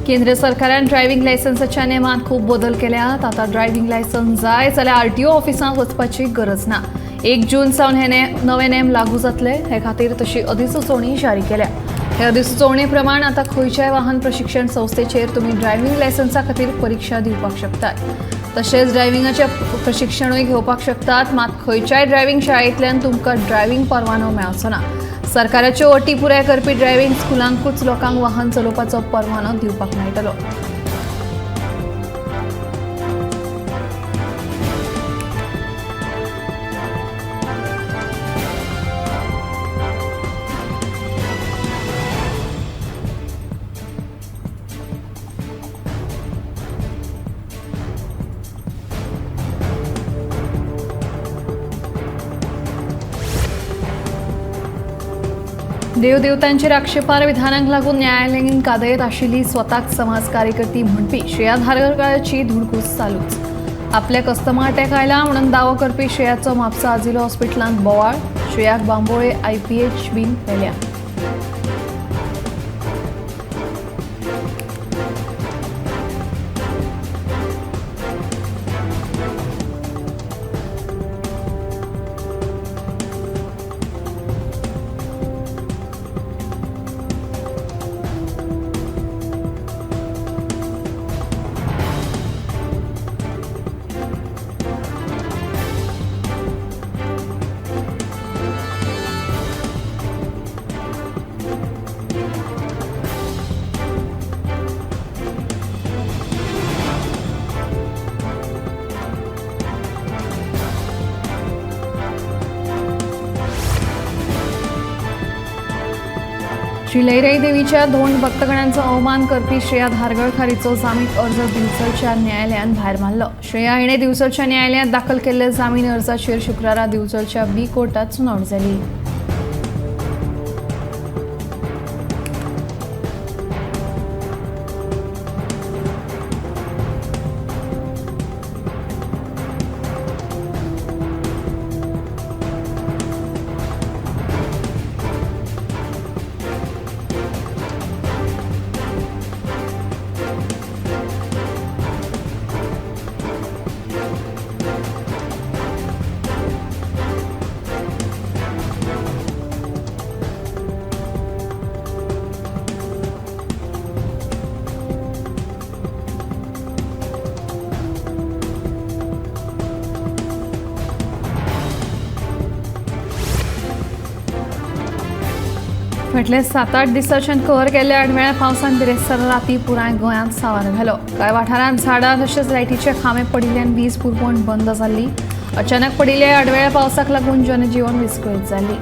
केंद्र सरकारान ड्रायव्हिंग लायसन्साच्या नेमांत खूब बदल केल्यात. आतां ड्रायव्हिंग लायसन्स जाय जाल्यार आरटीओ ऑफिसांत वचपाची गरज ना. 1 जून सावन हे नवे नेम लागू जातले. हे खातीर तशी अधिसुचोवणी जारी केल्या. हे अधिसुचोवणे प्रमाण आतां खंयच्याय वाहन प्रशिक्षण संस्थेचेर तुमी ड्रायव्हिंग लायसन्सा खातीर परिक्षा दिवपाक शकतात. तशेंच ड्रायव्हिंगाचें प्रशिक्षणूय घेवपाक शकतात. मात खंयच्याय ड्रायव्हिंग शाळेंतल्यान तुमकां ड्रायव्हिंग परवानो मेळचो ना. सरकाराच्यो अटी पुराय करपी ड्रायव्हिंग स्कुलांकूच लोकांक वाहन चलोवपाचो परवानो दिवपाक मेळटलो. देवदेवतांचेर आक्षेपार्ह विधानांक लागून न्यायालयीन कादयेंत आशिल्ली स्वताक समाज कार्यकर्ती म्हणपी श्रेया धारगळकाराची धुडगूस चालूच. आपल्याक अस्थमा अटॅक आयला म्हणून दावो करपी श्रेयाचो म्हापसा आजिलो हॉस्पिटलांत बोवाळ. श्रेयाक बांबोळे आयपीएच बीन व्हेल्या. श्री लईराई देवीच्या धोंड भक्तगणांचो अवमान करपी श्रेया धारगळकारीचो जामीन अर्ज दिवचलच्या न्यायालयान भायर मारलो. श्रेया हिणे दिवचलच्या न्यायालयांत दाखल केल्ल्या जामीन अर्जाचेर शुक्रारा दिवचलच्या बी कोर्टात सुनावणी जाली. फाटल्या 7-8 दिसांच्यान कहर केल्ल्या आडमेळ्या पावसान बिरेस्तारा राती पुराय गोंयांत सावार घालो. कांय वाठारांत झाडां तशेंच लायटीचे खांबे पडिल्ल्यान वीज पुरवण बंद जाल्ली. अचानक पडिल्ल्या आडवेळ्या पावसाक लागून जनजीवन विस्कळीत जाल्ली.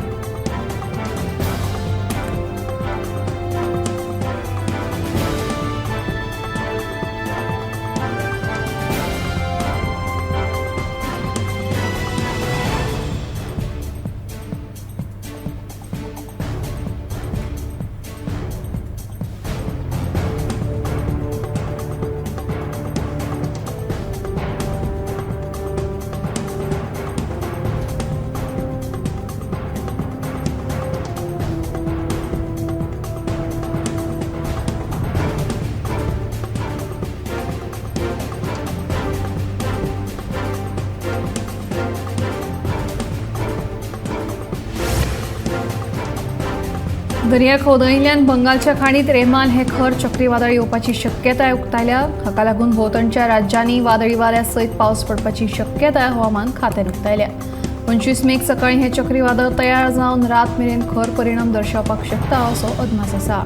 दर्या खोदयिल्ल्यान बंगालच्या खाणीत रेमान हे खर चक्रीवादळ येवपाची शक्यताय उक्तायल्या. हाका लागून भोंवतणच्या राज्यांनी वादळी वाऱ्या सयत पावस पडपाची शक्यताय हवामान खात्यान उक्तायल्या. 25 मेक सकाळी हे चक्रीवादळ तयार जावन रात मेरेन खर परिणाम दर्शावपाक शकता असो अदमास आसा.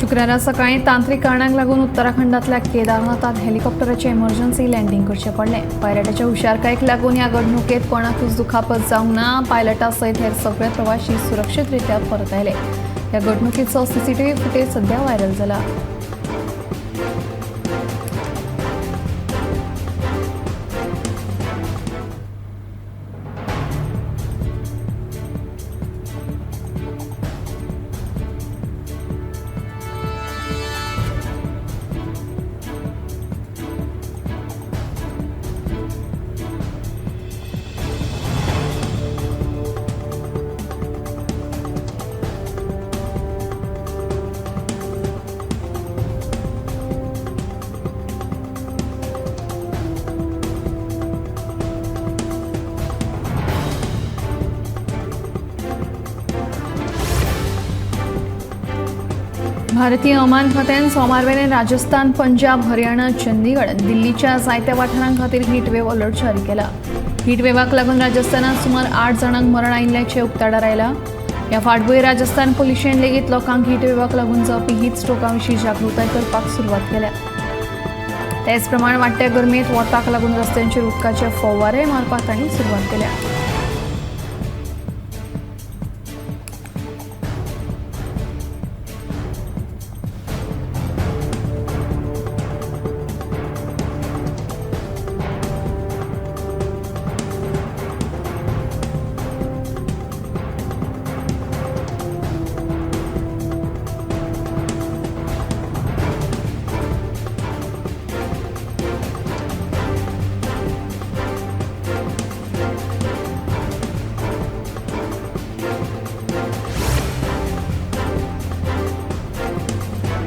शुक्रारा सकाळीं तांत्रिक कारणांक लागून उत्तराखंडांतल्या केदारनाथांत हेलिकॉप्टराचें इमर्जन्सी लँडींग करचें पडलें. पायलटाच्या हुशारकायेक लागून ह्या घडणुकेंत कोणाकूच दुखापत जावंक ना. पायलटा सयत हेर सगळे प्रवाशी सुरक्षीतरित्या परत आयले. ह्या घडणुकेचो सीसीटीव्ही फुटेज सध्या व्हायरल जाला. भारतीय हवामान खात्यान सोमार मेरेन राजस्थान, पंजाब, हरियाणा, चंदीगड, दिल्लीच्या जायत्या वाठारां खातीर हीटवेव अलर्ट जारी केला. हीटवेवाक लागून राजस्थानात सुमार 8 जाणांक मरण आयिल्ल्याचें उक्ताडार आयलां. ह्या फाटभूंयेर राजस्थान पुलिशेन लेगीत लोकांक हीटवेवाक लागून जावपी हीट स्ट्रोका विशीं जागृताय करपाक सुरवात केल्या. तेच प्रमाण वाडट्या गरमेंत वताक लागून रस्त्यांचेर उदकाचे फवारे मारपाक तांणी सुरवात केल्या.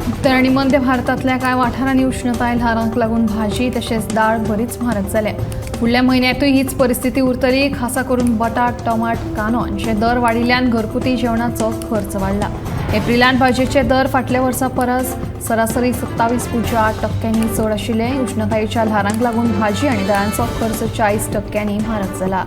उत्तर आनी मध्य भारतांतल्या कांय वाठारांनी उश्णताय ल्हारांक लागून भाजी तशेंच दाळ बरीच म्हारग जाल्या. फुडल्या म्हयन्यांतूय हीच परिस्थिती उरतली. खासा करून बटाट, टमाट, कांदो हांचे दर वाडिल्ल्यान घरगुती जेवणाचो खर्च वाडला. एप्रिलांत भाजयेचे दर फाटल्या वर्सा परस सरासरी 27.8% चड आशिल्ले. उश्णतायेच्या ल्हारांक लागून भाजी आनी दाळांचो खर्च 40% म्हारग जाला.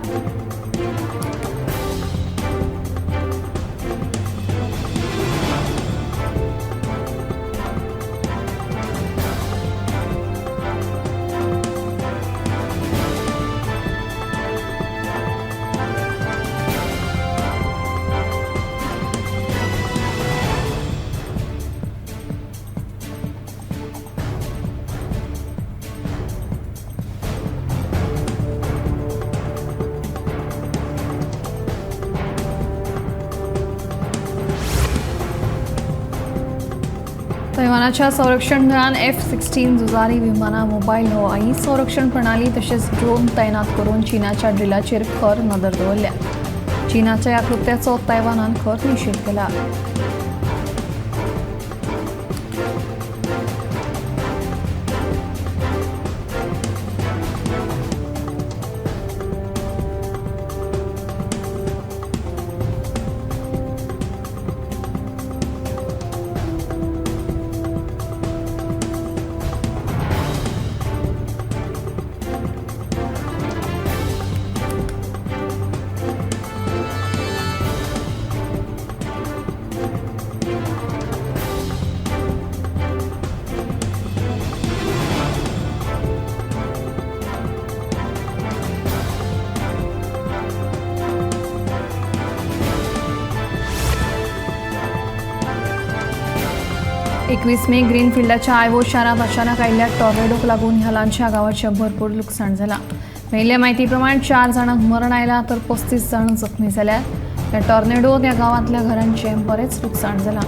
तैवानाच्या संरक्षण दळान F-16 झुजारी विमानां, मोबायल हवाई संरक्षण प्रणाली तशेंच ड्रोन तैनात करून चीनाच्या ड्रिलाचेर खर नदर दवरल्या. चीनाच्या ह्या कृत्याचो तैवानान खर निशेध केला. एकवीस मे ग्रीनफिल्डाच्या आयवो शारांत अचानक आयिल्ल्या टॉर्नेडोक लागून ह्या ल्हानशा गांवाचें भरपूर लुकसाण जालां. मेळिल्ल्या म्हायती प्रमाण 4 जाणांक मरण आयलां तर 35 जाण जखमी जाल्यात. ह्या टॉर्नेडोत ह्या गांवांतल्या घरांचें बरेंच लुकसाण जालां.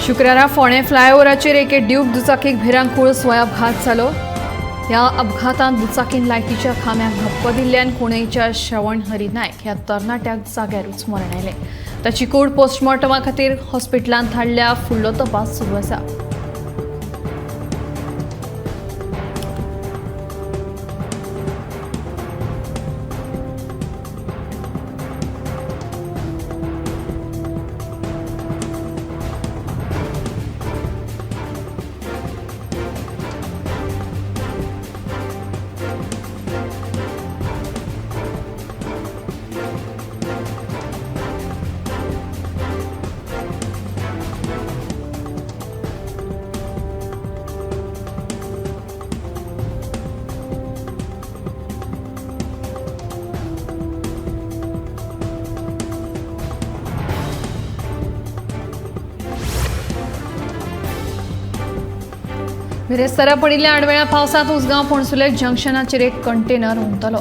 शुक्रारा फोंडें फ्लायओव्हराचेर एके ड्यूक दुचाकीक भिरांकूळ स्वय अपघात जालो. ह्या अपघातांत दुचाकीन लायटीच्या खांब्याक धपको दिल्ल्यान कुणईच्या श्रवण हरी नायक ह्या तरणाट्याक जाग्यारूच मरण आयलें. ताची कूड पोस्टमॉर्टमा खातीर हॉस्पिटलांत धाडल्या. फुडलो तपास सुरू आसा. बिरेस्तारा पडिल्ल्या आडवेळ्या पावसांत उसगांव पणसुले जंक्शनाचेर एक कंटेनर हुमतलो.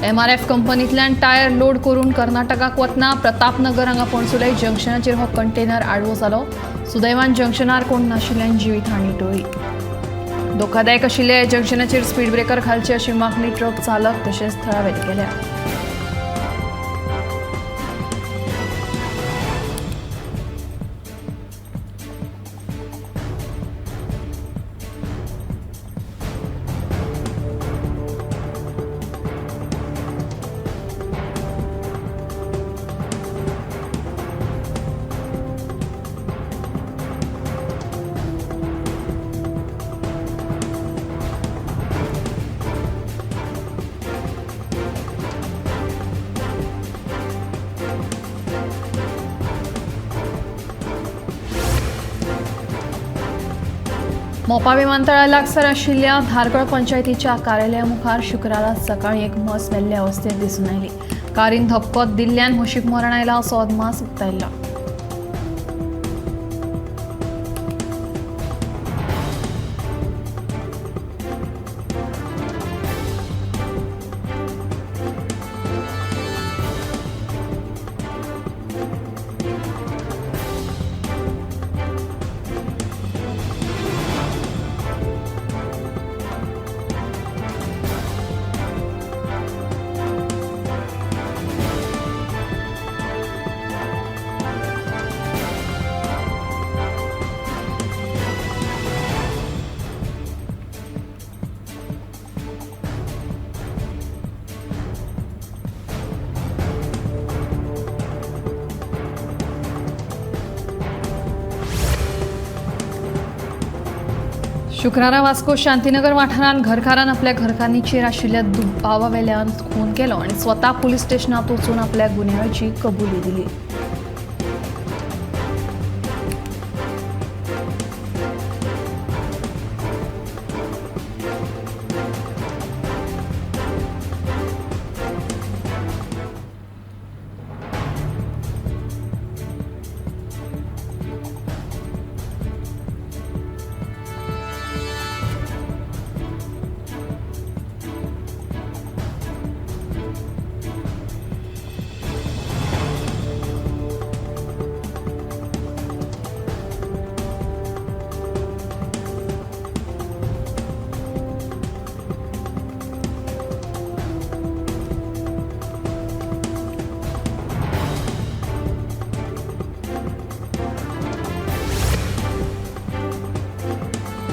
एमआरएफ कंपनींतल्यान टायर लोड करून कर्नाटकाक वतना प्रतापनगर हांगा पणसुले जंक्शनाचेर हो कंटेनर आडवो जालो. सुदैवान जंक्शनार कोण नाशिल्ल्यान जिवीत हानी टळ्ळी. धोकादायक आशिल्ल्या जंक्शनाचेर स्पीड ब्रेकर घालचे अशी मागणी ट्रक चालक तशेंच थळाव्यांनी केल्या. मोपा विमानतळा लागसार आशिल्ल्या धारगळ पंचायतीच्या कार्यालया मुखार शुक्रारा सकाळीं एक म्हस मेल्ले अवस्थेत दिसून आयली. कारीन धपको दिल्ल्यान म्हशीक मरण आयला असो अदमास उक्तायला. शुक्रारा वास्को शांतीनगर वाठारांत घरकारान आपल्या घरकान्नीचेर आशिल्ल्या दुबावावेल्यान खून केलो आनी स्वता पुलीस स्टेशनांत वचून आपल्या गुन्यांवाची कबुली दिली.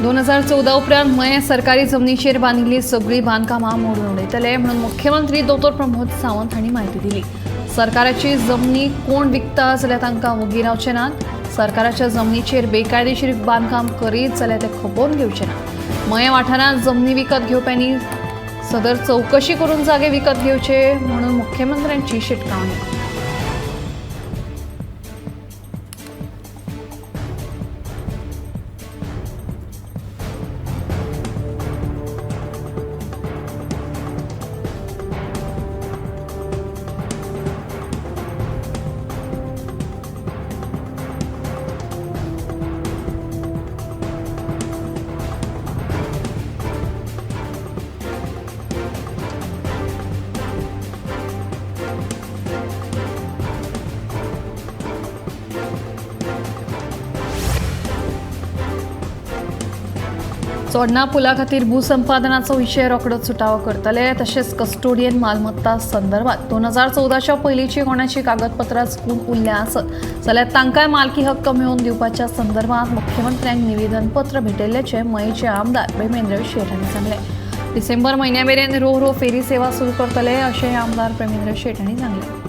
दोन 2014 उपरांत मयें सरकारी जमनीचेर बांदिल्ली सगळीं बांदकामां मोडून उडयतले म्हणून मुख्यमंत्री दोतोर प्रमोद सावंत हांणी म्हायती दिली. सरकाराची जमनी कोण विकता जाल्यार तांकां वोगी रावचे नात. सरकाराच्या जमनीचेर बेकायदेशीर बांदकाम करीत जाल्यार ते खपोवन घेवचे ना. मयें वाठारांत जमनी विकत घेवप्यांनी सदर चवकशी करून जागे विकत घेवचे म्हणून मुख्यमंत्र्यांची शिटकावणी. चोडणा पुला खातीर भूसंपादनाचो विशय रोखडोच सुटावो करतले. तशेंच कस्टोडियन मालमत्ता संदर्भात 2014च्या पयलींची कोणाची कागदपत्रां चुकून उरल्या आसत जाल्यार तांकांय मालकी हक्क मेळोवन दिवपाच्या संदर्भात मुख्यमंत्र्यांक निवेदन पत्र भेटयल्ल्याचें मयेचे आमदार प्रेमेंद्र शेट हांणी सांगलें. डिसेंबर म्हयन्या मेरेन रो रो फेरी सेवा सुरू करतले अशें आमदार प्रेमेंद्र शेट हांणी सांगलें.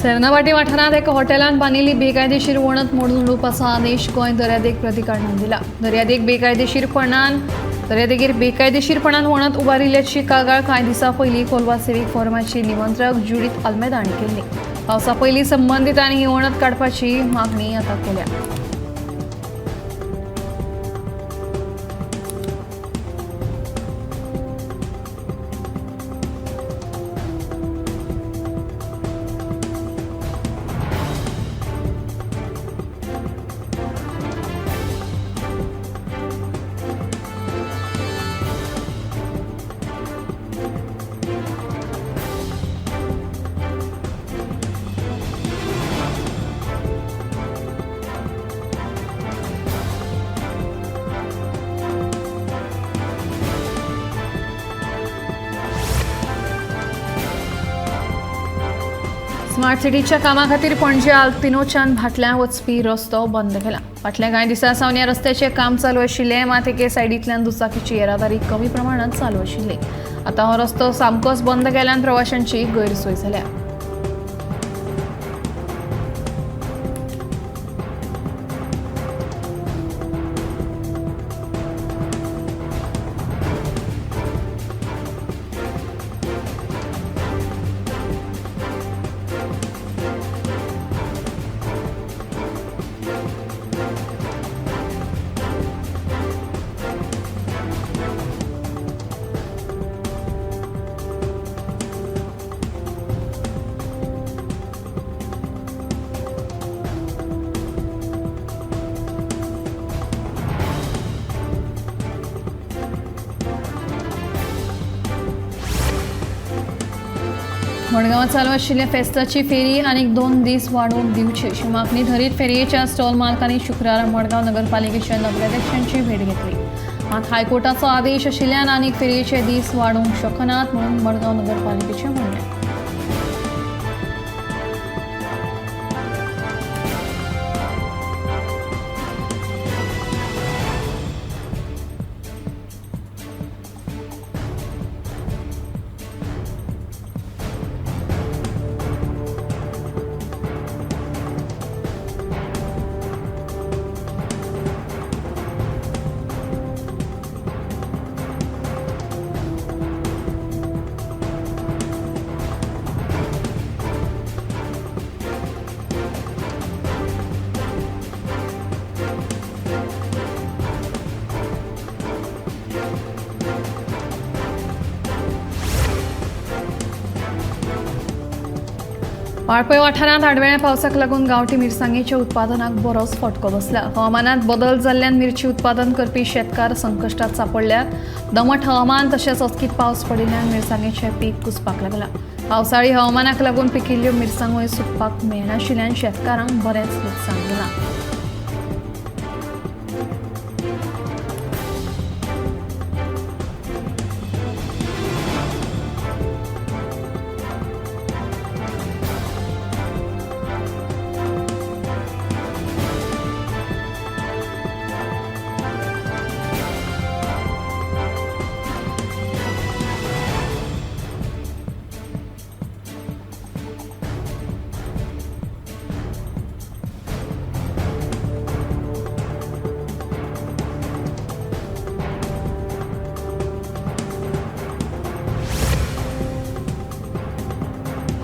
सेर्नावाटी वाठारांत एका हॉटेलान बांदिल्ली बेकायदेशीर वणत मोडून उडोवपाचो आदेश गोंय दर्यादेग प्राधिकरणान दिला. दर्यादेगेर बेकायदेशीरपणान वणत उबारिल्ल्याची कागाळ कांय दिसां पयलीं कोलवा सिवीक फोरमाची निमंत्रक ज्युडीत आल्मेदा हांणी केल्ली. पावसा पयलीं संबंदितांनी ही वणत काडपाची मागणी आतां केल्या. स्मार्ट सिटीच्या कामा खातीर पणजे आल्तिनोच्यान भाटल्यां वचपी रस्तो बंद केला. फाटल्या कांय दिसां सावन ह्या रस्त्याचें काम चालू आशिल्लें, मात एके सायडींतल्यान दुचाकीची येरादारी कमी प्रमाणांत चालू आशिल्ली. आतां हो रस्तो सामकोच बंद केल्यान प्रवाशांची गैरसोय जाल्या. मडगांवांत चालू आशिल्ल्या फेस्ताची फेरी आनीक 2 दीस वाडोवन दिवची अशी मागणी धरीत फेरयेच्या स्टॉल मालकांनी शुक्रारा मडगांव नगरपालिकेच्या नगराध्यक्षांची भेट घेतली. मात हायकोर्टाचो आदेश आशिल्ल्यान आनीक फेरयेचे दीस वाडोवंक शकनात म्हणून मडगांव नगरपालिकेचें म्हणणें. वाळपय वाठारांत आडवेळ्या पावसाक लागून गांवठी मिरसांगेच्या उत्पादनाक बरोच फटको बसला. हवामानात बदल जाल्ल्यान मिरची उत्पादन करपी शेतकार संकश्टात सांपडल्यात. दमट हवामान तशेंच अचकीत पावस पडिल्ल्यान मिरसांगेचें पीक कुसपाक लागलां. पावसाळी हवामानाक लागून पिकिल्ल्यो मिरसांगोय सुकपाक मेळनाशिल्ल्यान शेतकारांक बरेंच लुकसाण जालां.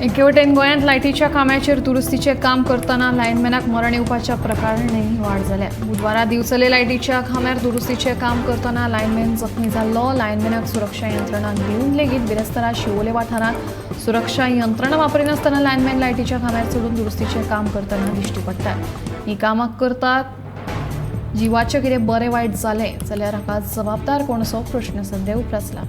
एके वटेन गोंयांत लायटीच्या खांब्याचेर दुरुस्तीचें काम करतना लायनमॅनाक मरण येवपाच्या प्रकरणांनी वाड जाल्या. बुधवारा दिवचले लायटीच्या खांब्यार दुरुस्तीचें काम करतना लायनमॅन जखमी जाल्लो. लायनमॅनाक सुरक्षा यंत्रणा दिवन लेगीत बिरेस्तारा शिवोले वाठारांत सुरक्षा यंत्रणा वापरिनासतना लायनमॅन लायटीच्या खांब्यार चडून दुरुस्तीचें काम करतना दिश्टी पडटात. ही कामां करतात जिवाचें कितें बरें वायट जालें जाल्यार हाका जबाबदार कोण असो प्रश्न सध्या उप्रासला.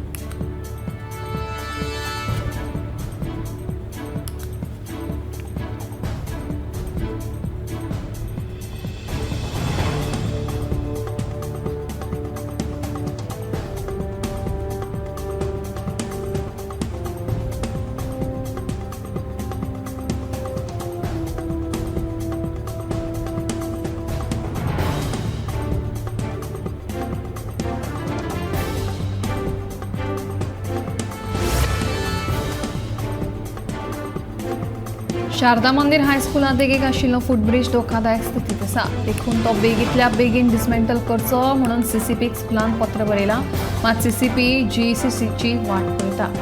शारदा मंदिर हायस्कुलांत देगेक आशिल्लो फुटब्रिज धोकादायक स्थितींत आसा, देखून तो बेगींतल्या बेगीन डिसमेंटल करचो म्हणून सीसीपीक स्कुलान पत्र बरयलां. मात सीसीपी जीईसीसीची वाट पळयता.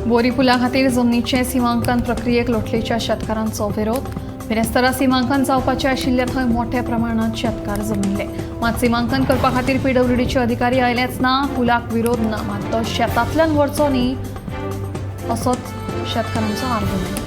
बोरी पुला खातीर जमनीचे सीमांकन प्रक्रियेक लोटलेच्या शेतकारांचो विरोध. बिरेस्तारा सीमांकन जावपाचें आशिल्ले थंय मोठ्या प्रमाणात शेतकार जमिल्ले. मात सीमांकन करपा खातीर पीडब्ल्यूडीचे अधिकारी आयलेच ना. पुलाक विरोध ना, मात तो शेतांतल्यान व्हरचो न्ही असोच शेतकारांचो आर्ग्युमेंट.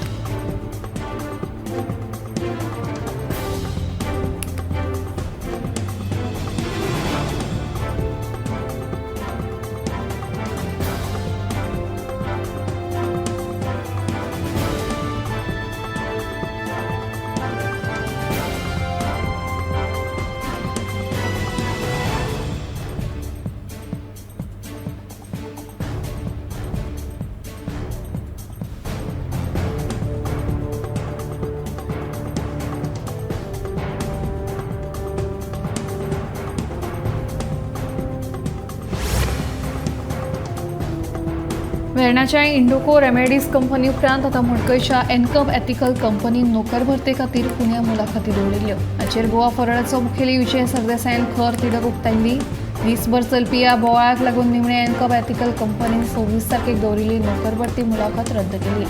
वेर्णाच्या इंडोको रेमेडीज कंपनी उपरांत आतां मडकयच्या एनकप एथिकल कंपनीन नोकर भरते खातीर पुण्या मुलाखती दवरिल्ल्यो. हाचेर गोवा फॉरवर्डाचो मुखेली विजय सरदेसायान खर तिडक उक्तायल्ली. दीसभर चलपी ह्या बोवाळाक लागून निमणे एनकप एथिकल कंपनीन 26 तारखेक दवरिल्ली नोकर भरती मुलाखत रद्द केली.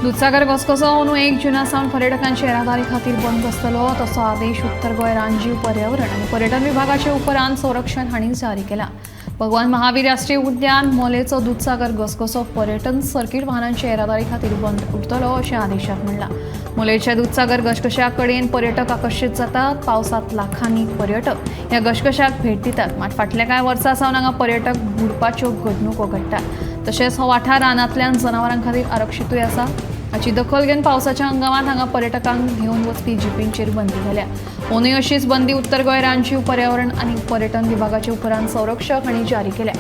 दुधसागर घसघसो अंदू 1 जुना सावन पर्यटकांच्या येरादारी खातीर बंद आसतलो तसो आदेश उत्तर गोंय रानजीव पर्यावरण आनी पर्यटन विभागाचे उपरान संरक्षण हांणी जारी केला. भगवान महावीर राष्ट्रीय उद्यान मोलेचो दुधसागर घसघसो पर्यटन सर्कीट वाहनांच्या येरादारी खातीर बंद उरतलो अशें आदेशात म्हणलां. मोलेच्या दुधसागर घसघश्या कडेन पर्यटक आकर्शीत जातात. पावसांत लाखांनी पर्यटक ह्या घसघश्याक भेट दितात. मात फाटल्या कांय वर्सां सावन हांगा पर्यटक बुडपाच्यो घडणुको घडटात. तशेंच हो वाठार रानांतल्यान जनावरां खातीर आरक्षितूय आसा. हाची दखल घेवन पावसाच्या हंगामांत हांगा पर्यटकांक घेवन वचपी जिपींचेर बंदी घाल्या. अंदूय अशीच बंदी उत्तर गोंय रानजीव पर्यावरण आनी पर्यटन विभागाचे उपरांत संरक्षक हांणी जारी केल्या.